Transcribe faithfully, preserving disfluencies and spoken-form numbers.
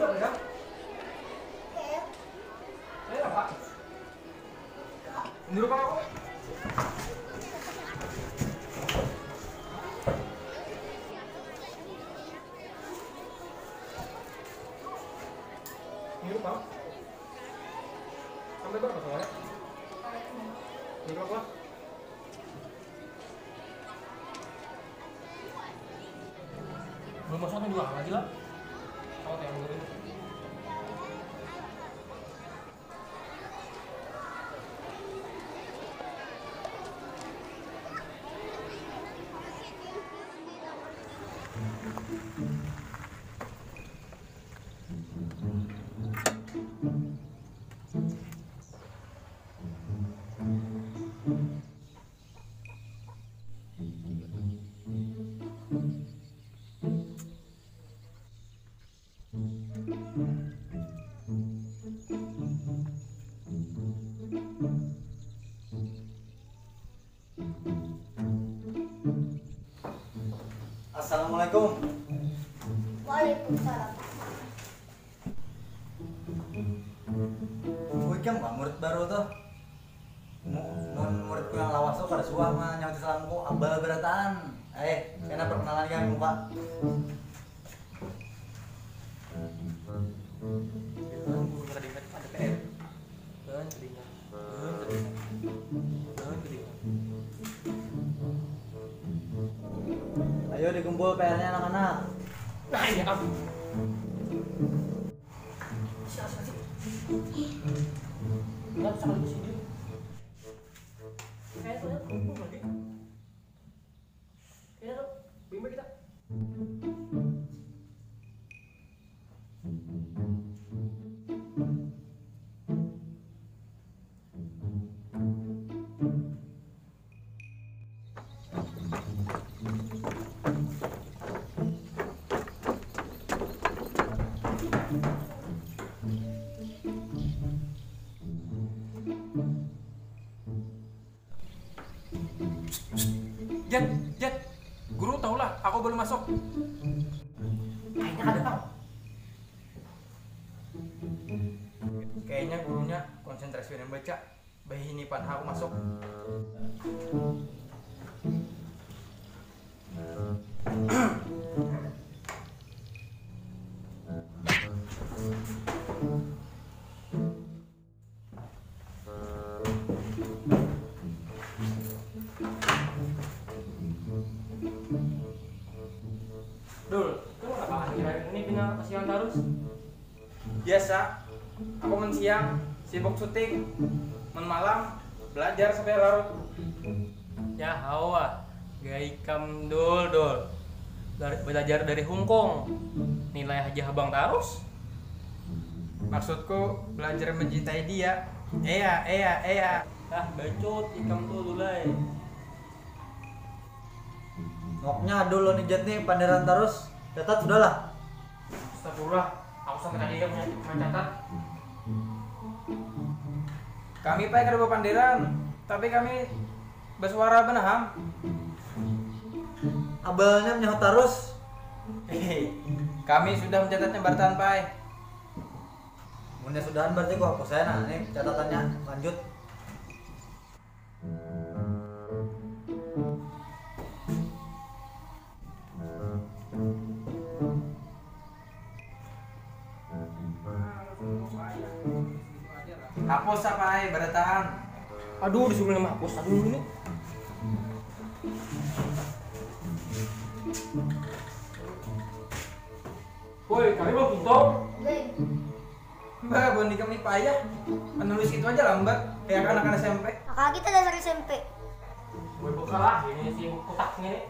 Ini rumah aku. Ini rumah. Sampai berapa soalnya? Ini rumah. Belum masuk kan dua lagi lah. Kau tembur ini. Assalamualaikum. Waalaikumsalam. Wih, kam lah murid baru tuh. Mu- Mun muridku yang lawas tuh kada suah manyauti salamku, abal berataan. Eh, kena perkenalan kami muka. Bilang guru kada ingat ada P R. Dan kada ingat. Dan kada ingat. Dan kada ingat. Ayo dikumpul P R-nya anak-anak. Nah, iya, am. Siapa sih? Ingat sekali ke sini. Kayak tuh, kumpul lagi. Kayaknya tuh, bimbing kita. Jet, Jet, guru tahulah, aku belum masuk. Kayaknya kada tahu. Kayaknya gurunya konsentrasi membaca. Bahini pan aku masuk. Dul, itu kenapa akhir-akhir ini pina kasihan terus? Biasa, aku mun siang sibuk syuting, mun malam belajar sampai larut. Ya hawa, gaya ikam dul dul. Dari, belajar dari Hongkong, nilai haja habang tarus. Maksudku belajar mencintai dia. Ea, ea, ea. Ah, bacut ikam tu dulai. Ngoknya dulu nih Jet nih panderan terus. Catat sudahlah. Astagfirullah, aku sampai tadi ya mencatat. Kami pai kada bapanderan, tapi kami bersuara benaham. Abalnya menyahut terus. Kami sudah mencatatnya bartaan pai. Munnya sudahan berarti ku hapus saya nah ini catatannya lanjut. Hapus apa ai barataan. Aduh disuruh nama hapus aduh ini. Woi, kami belum tutup. Mbak, buhan ikam ni payah. Menulis itu aja lambat, kayak anak-anak S M P. Maka kita dasar S M P. Gue bekal lah, ini si kutak ini.